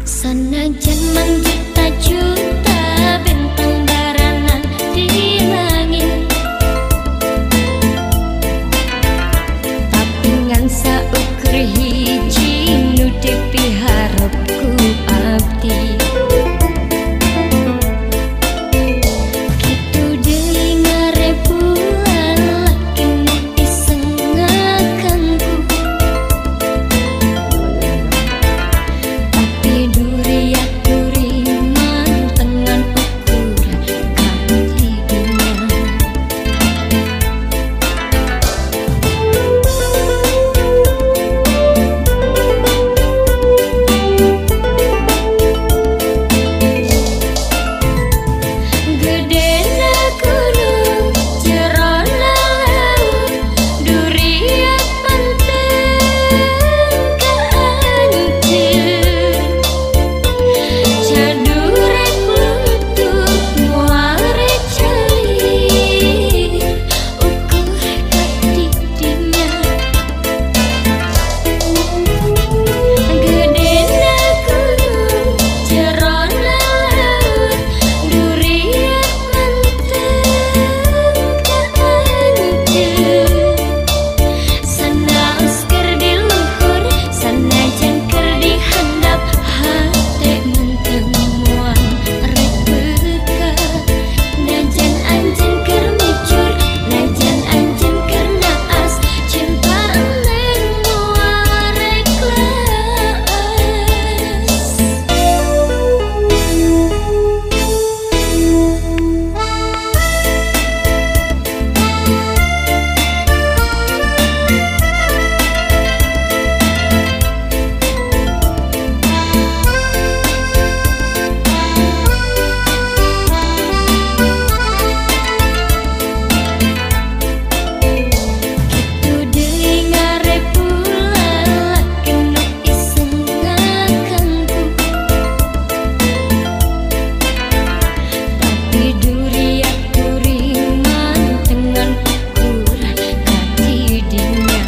Sanajan mangjuta-juta bintang baranan di langit, tapi ngan saukur hiji nu dipiharep ku abdi. Kitu deui ngarebuan laki nu isengakanku, tapi duriat duriman tengan ukur katidinya. Gedena gunung jerona laut, duriat panteng ka anjeun, cadurek luntur moal rek calir ukur katidinya. Gedena gunung jerona laut, duriat manteng ka anjeun, sanaos keur di luhur sanajan keur di handap, hate menteng moal rek peka. Najan anjeun keur micur, najan anjeun keur naas, cinta eneng moal rek laas. Kitu deui ngarebulan laki nu isengakanku, tapi duriat duriman tengan ukur katidinya.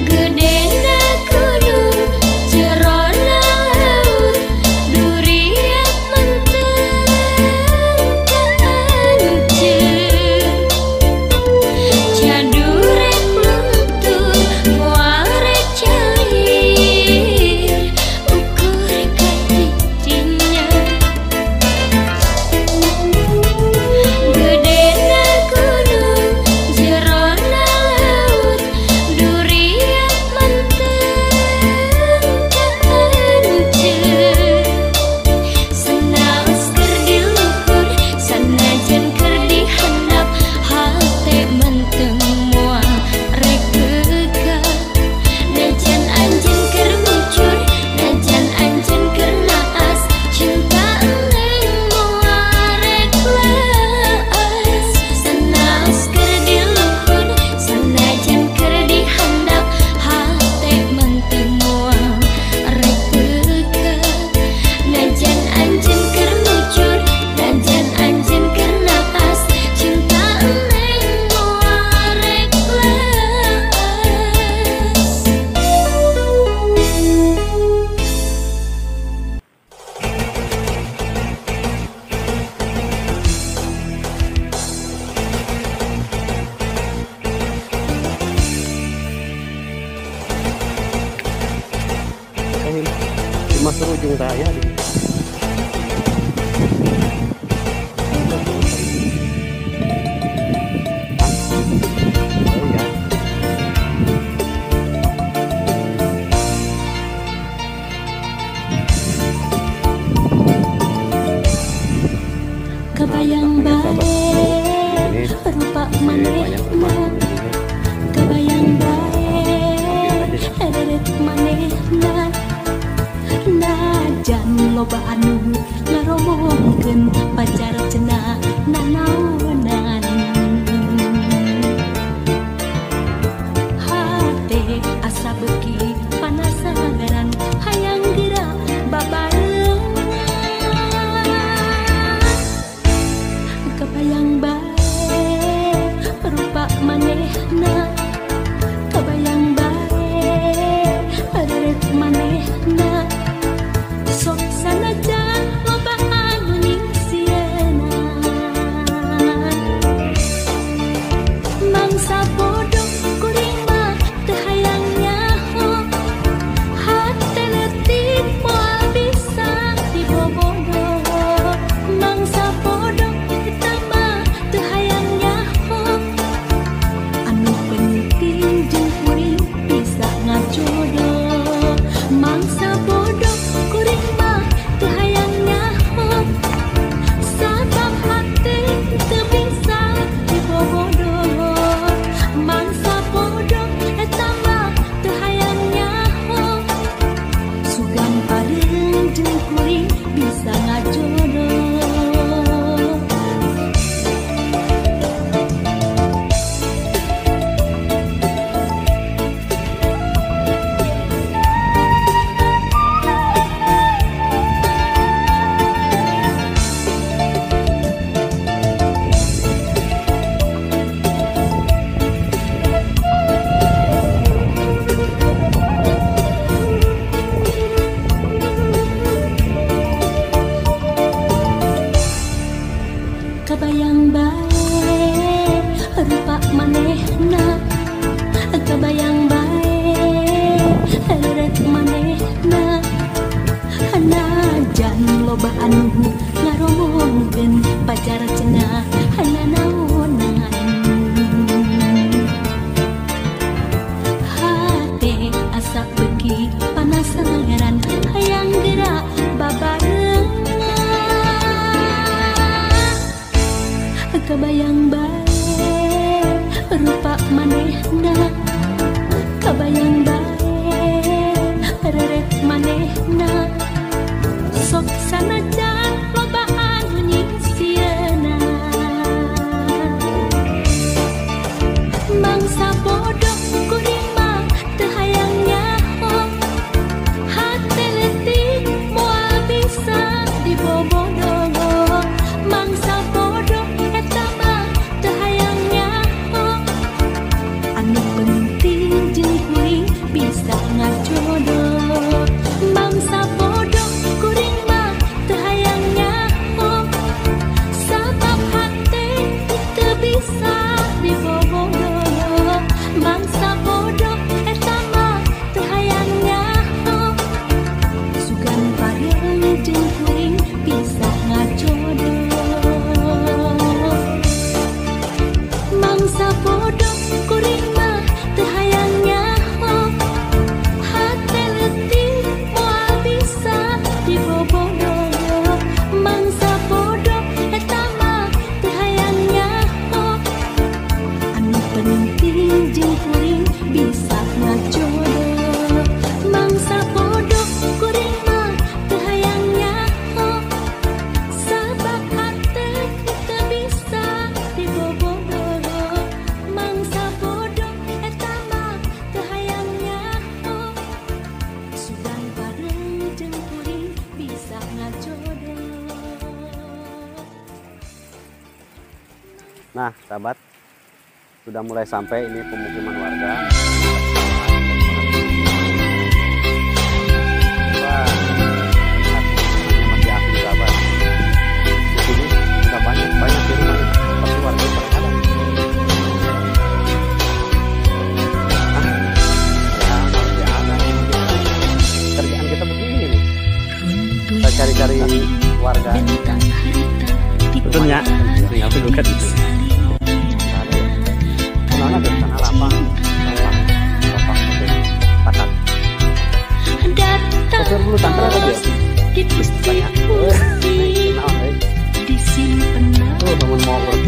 Gedena gunung jerona laut, duriat menteng ka anjeun, cadurek luntur moal rek cair ukur katidinya. Gedena gunung jerona laut, duriat menteng ka anjeun, sanaos keur di luhur sanajan keur di handap, hate menteng moal rek peka. Najan anjeun keur micur, najan anjeun keur naas, cinta eneng moal rek laas. Sanaos keur di luhur sanajan keur di handap, hate menteng moal rek peka. Najan anjeun keur micur, najan anjeun keur naas, cinta eneng moal rek laas. Masuk ujung raya di. Oh iya. Kebayang bae rupa manehna, kebayang bae reret manehna. Loba anu ngaromongkeun pacar cenah nanaonan. Hate asa beuki panasagaran hayang geura babarengan. Kabayang bae rupa manehna, kabayang bae reret manehna. Sok sanajan loba anu nyingsieunan. Mangsa bodoh kuring mah teu hayang nyaho, hate leutik moal bisa dibobodo. Mangsa bodoh eta mah teu hayang nyaho, anu penting jeung kuring bisa ngajodoh. Mangsa bodoh kuring mah teu hayang nyaho, sabab hate teu bisa dibobodo. Mangsa bodoh eta mah teu hayang nyaho, sugan pareung jeung kuring bisa ngajodoh. Kabayang bae rupa manehna, kabayang bae reret manehna. Najan loba anu ngaromongkeun pacar cenah nanaonan. Hate asa beuki panasaran hayang geura babarengan. Kabayang bae rupa manehna, kabayang bae reret manehna. Sok sanajan loba anu nyingsieunan. Mangsa bodoh kuring mah teu hayang nyaho, hate leutik moal bisa dibobodo. Mangsa bodoh eta mah teu hayang nyaho, anu penting jeung kuring bisa ngajodoh. Mangsa bodoh kuring mah teu hayang nyaho, sabab hate teu bisa dibobodo. Mangsa bodoh eta mah teu hayang nyaho, sugan pareung jeung kuring bisa ngajodoh. Mangsa bodoh kuring mah teu hayang nyaho, hate leutik moal bisa dibobodo. Mangsa bodoh eta mah teu hayang nyaho, anu penting jeung kuring bisa ngajodoh. Mangsa bodoh kuring mah teu hayang nyaho, sabab hate teu bisa dibobodo. Mangsa bodoh eta mah teu hayang nyaho, sugan pareung jeung kuring bisa ngajodoh. Nah, sahabat, sudah mulai sampai ini pemukiman warga. Wah, lihat pemukimannya masih asli, sahabat. Di sini sudah banyak di rumahnya, tapi warga pada ada. Ah, ya, masih ada. Kerjaan kita begini nih. Kita cari-cari warga. Betulnya, aku bukan itu. Mana tuh tanah lapang, lapang, betul, patat. Betul bulu tangkal apa dia? Banyak. Tuh, bangun mau urut.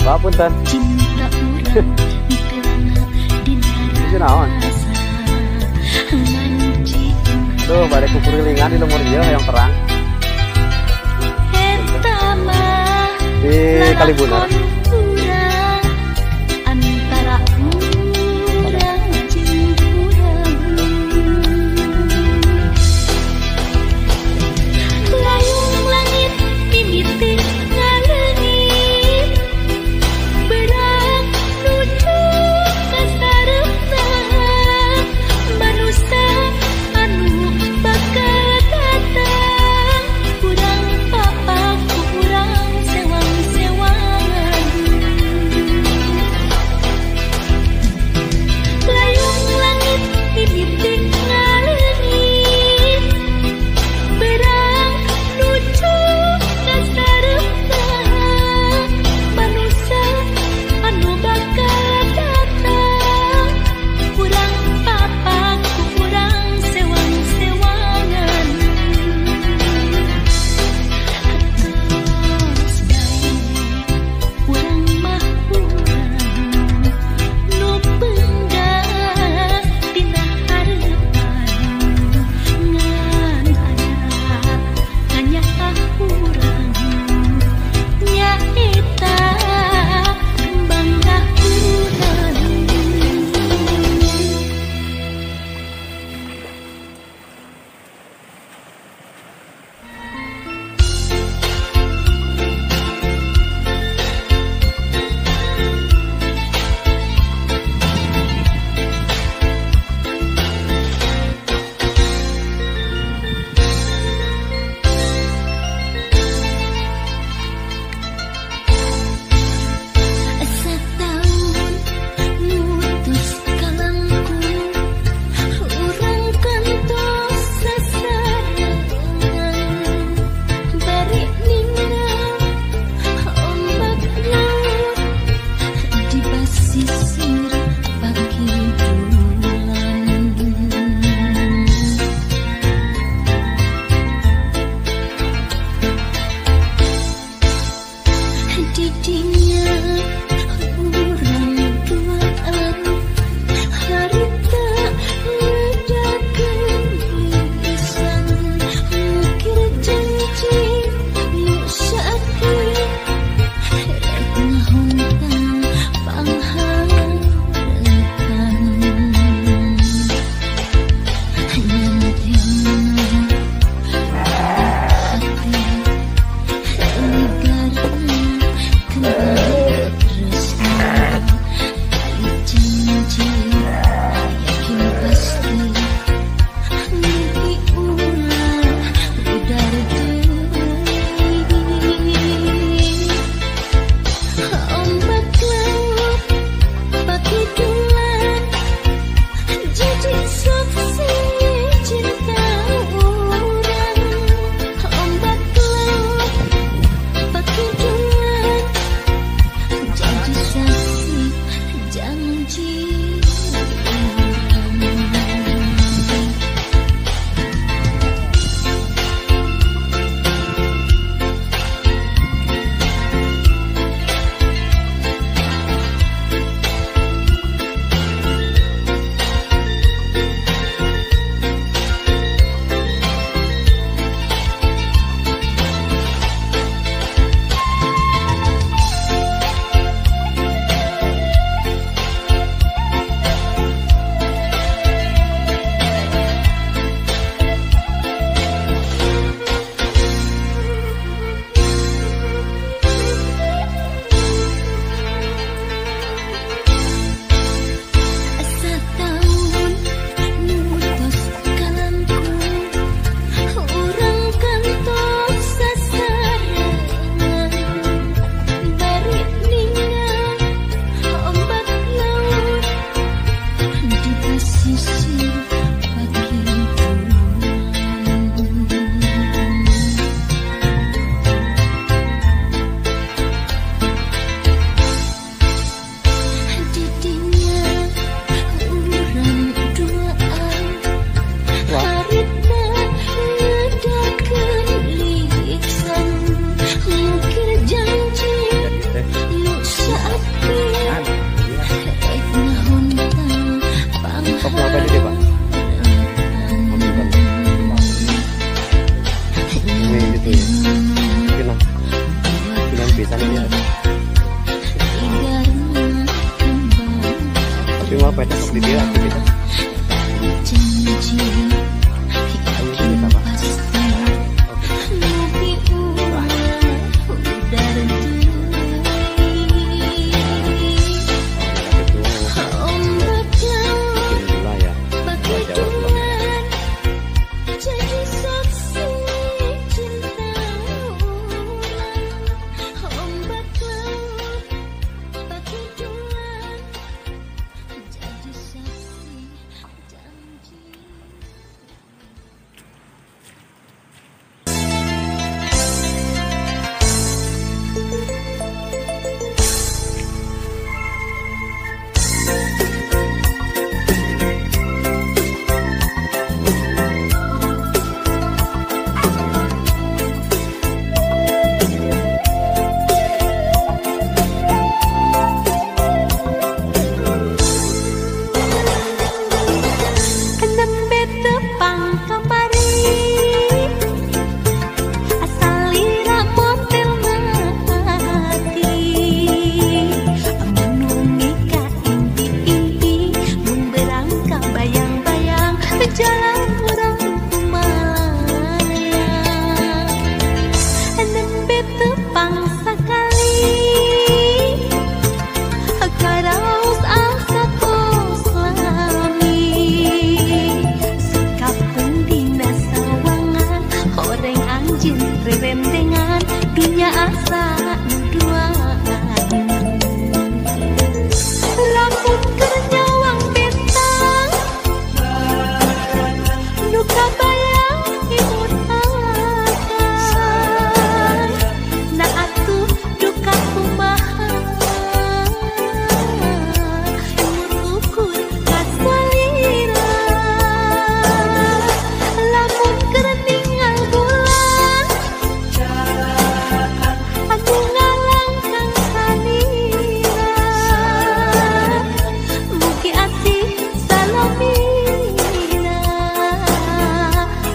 Bapak punten. Cinta urang telana dina Itu naon? rasa ngan cinta. Tuh, bade kukurilingan di lembur ieu yang terang Eta mah di Kalibunar. lalakon urang antara urang jeung urang. Layung langit mimiti ngaleungit, beurang nuju ka sareupna. Manusa anu bakal datang, urang papak ku urang sewang-sewangan.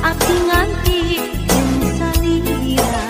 Abdi nganti jeung salira.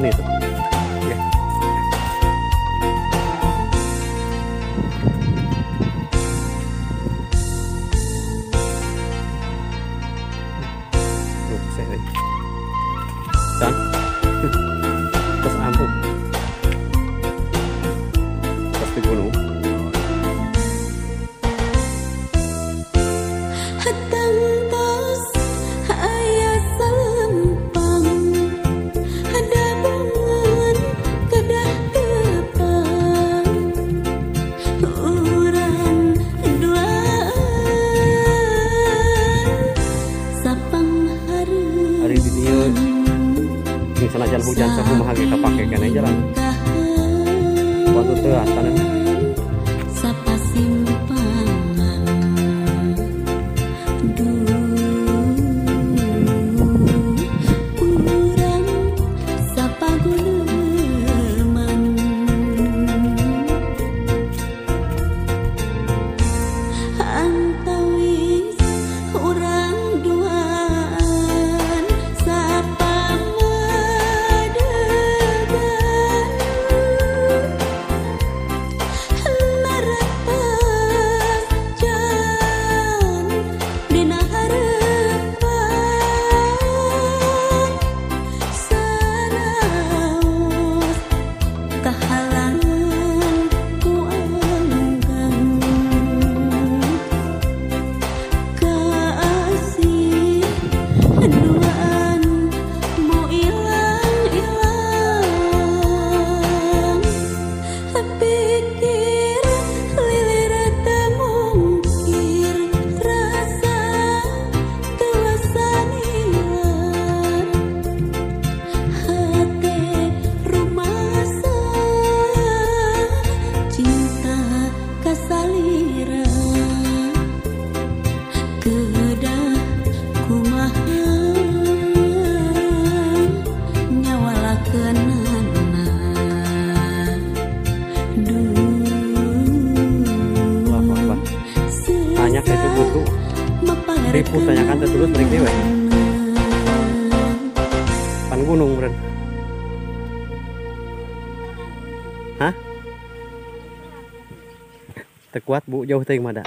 meureun itu. Ya. Dan terus ampuh. Terus di gunung. Hari di dieu sanajan hujan sakumaha ge kapake keneh jalan. Waktu teu tanah. Ribu tanyakan terus balik dewe. Pan gunung beren. Hah? Tekuat bu jauh teuing mada.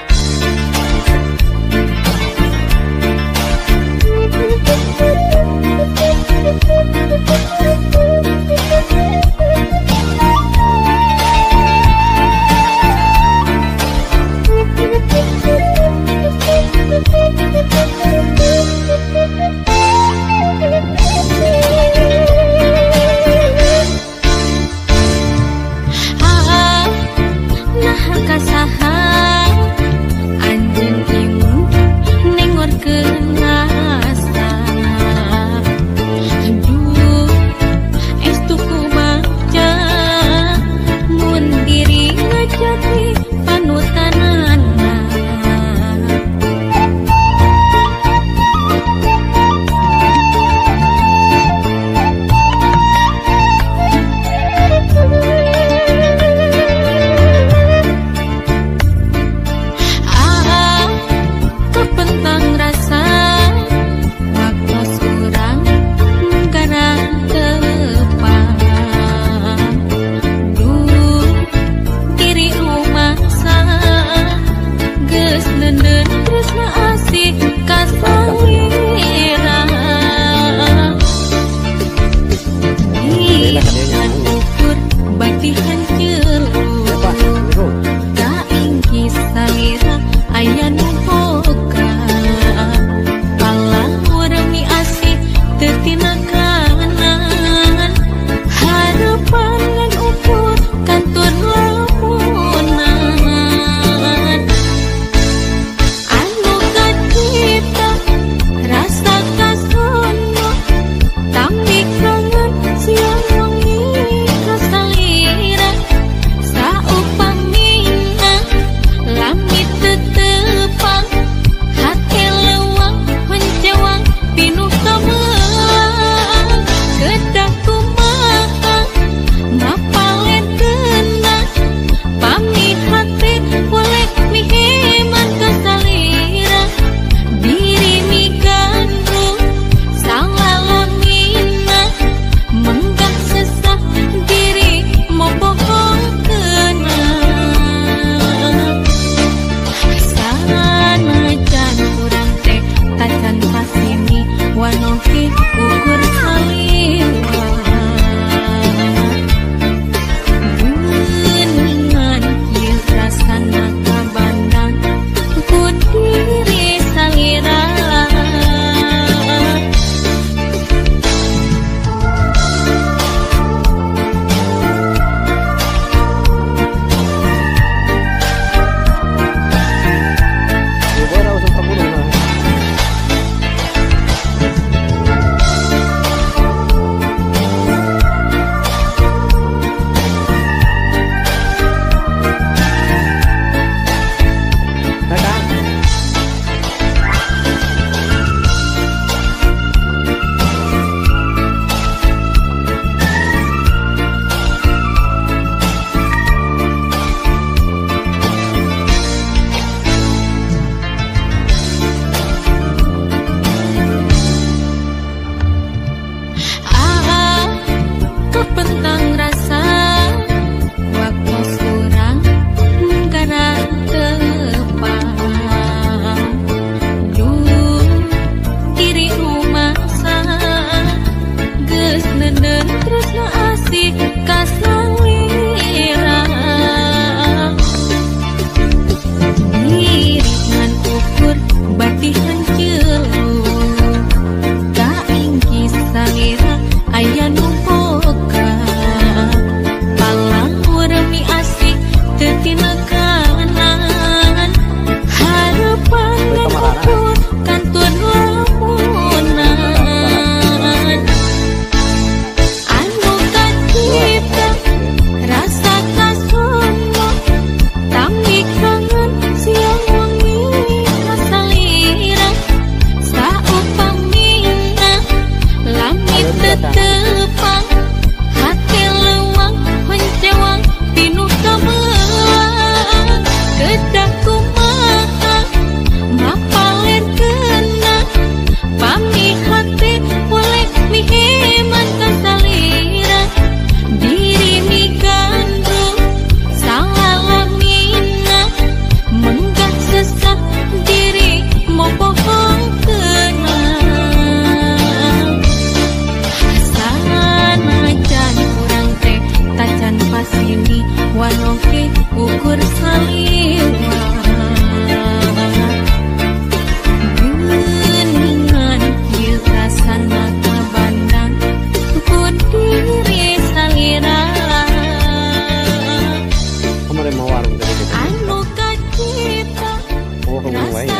Gunung wae.